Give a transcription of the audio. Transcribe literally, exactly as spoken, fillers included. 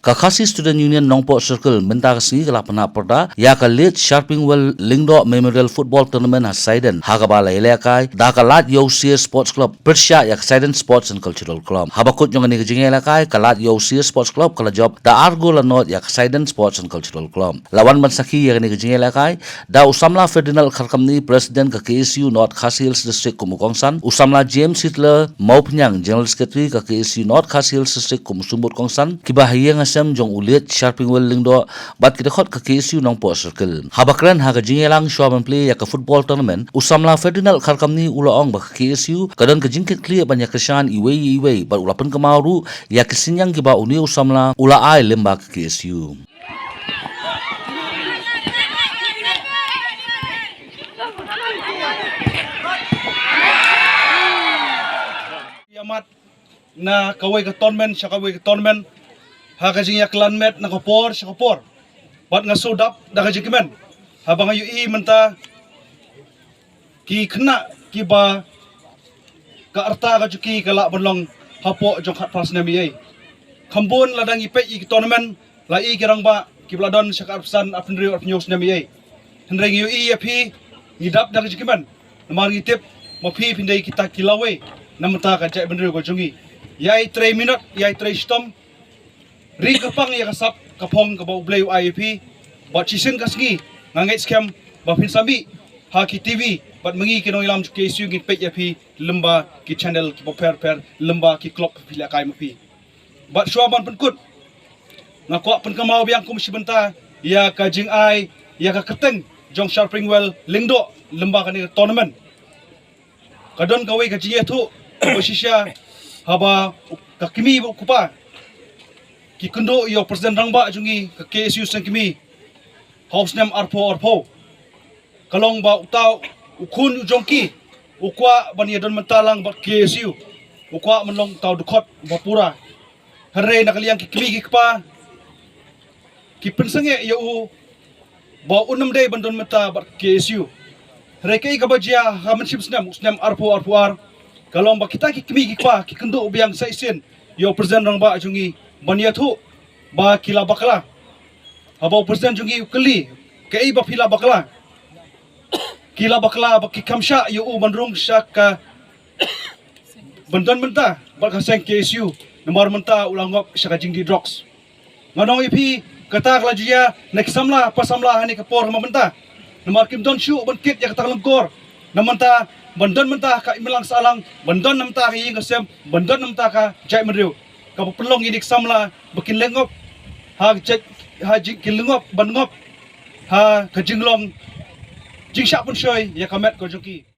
Ka Khasi Student Union Nongpoh Circle mynta ka sngi ka la pynhap pyrda ïa ka Late Sharpingwell Lyngdoh Memorial Football Tournament ha Saiden, ha kaba la ïalehkai da ka Lad Ïewsir Sports Club pyrshah ïa ka Saiden Sports and Cultural Club. Haba kut jong kane ka jingïalehkai, ka Lad Ïewsir Sports Club ka la jop da ar gol la nod ïa ka Saiden Sports and Cultural Club. La wan ban sakhi ïa kane ka jingïalehkai da u samla Ferdinand Kharkamni, President ka K S U North Khasi Hills District kum u kongsan, u samla James Hitler Mawphniang, General Secretary ka K S U North Khasi Hills District kum u symbud kongsan, kiba ha ïing ha sem jong u Late Sharpingwell Lyngdoh bad ki dkhot ka K S U Nongpoh Circle. Haba kren ha ka jingïalang shwa ban plie ïa ka football tournament, u samla Ferdinand Kharkamni u la ong ba ka K S U ka don ka jingkitkhlieh ban ïakyrshan iwei ïa iwei bad u la pynkynmaw ruh ïa ki synñiang kiba une u samla u la ai lyngba ka K S U. Ïa mat na kawei ka tournament sha kawei ka tournament, ha ka jingïaklan met na ka por sha ka por. Bad nga shu dap da ka jingkmen haba nga ïohi mynta ki khynnah kiba ka rta ka jong ki ka lah ban long hapoh jong khatphra snem ïa ei. Kham bun la dang ïa peit ïa ki tournament la ïa ki rangbah kiba la don sha ka arphew san, arphew hynriew, arphew hynñiew snem ïa ei. Hynrei ngi ïohi ïa phi, ngi dap da ka jingkmen. Namar ngi tip ma phi phin dei kita ki lawei na mynta ka jaitbynriew ka jong ngi. Ïai trei minot, ïai trei shitom, ri kyrpang ïa ka sap ka phong kaba U Blei u ai ïa phi. Bad shisien ka sngi nga ngeit skhem ba phin sa mih ha ki T V bad ma ngi ki nongïalam jong K S U ngin peit ïa phi lyngba ki channel kiba pher pher, lyngba ki club phi lehkai ma phi. Bad shuwa ban pynkut, nga kwah pynkynmaw biang kum shi bynta ïa ka jingai ïa ka kyrteng jong Sharpingwell Lyngdoh lyngba kane ka tournament. Ka don kawei ka jingïathuh ba shisha haba ka kmie bad u kpa ki kynduh ïa u president rangbah jong ngi ka K S U Seng Kmie ha u snem arphew arphew. Ka long ba uta u khun u jong ki u kwah ban ïa don mynta lang bad K S U, u kwah ban long uta u dkhot ba pura. Hynrei na ka liang ki kmie ki kpa ki pynsangeh ïa u ba un ym dei ban don mynta bad K S U. Hynrei kaei kaba jia ha ka mynsiem snem, u snem arphew arphew ar, ka long ba kita ki kmie ki kpa ki kynduh biang sa shisien ïa u president rangbah jong ngi ban ïathuh ba ki la bakla. Haba u president jong ngi u kylli kaei ba phi la bakla, ki la bakla ba ki kham shah ïa u ban rung sha ka, ban don mynta bad ka seng K S U, namar mynta u la ngop sha ka jingdih drugs. Nga ong ïa phi, kata ka la ju ïa na ki samla, pa samla ha kane ka por ha mynta. Namar kim don shuh ban kit ïa kata ka lyngkor na mynta, ban don mynta ka imlang sahlang, ban don na mynta ka ïing ka sem, ban don na mynta ka jaitbynriew. Kaba pynlong ïa ki samla ba kin leh ngop ha jait, ha jing, kin leh ngop ban ngop ha ka jinglong jingshah pynshoi ïa ka met ka jong ki.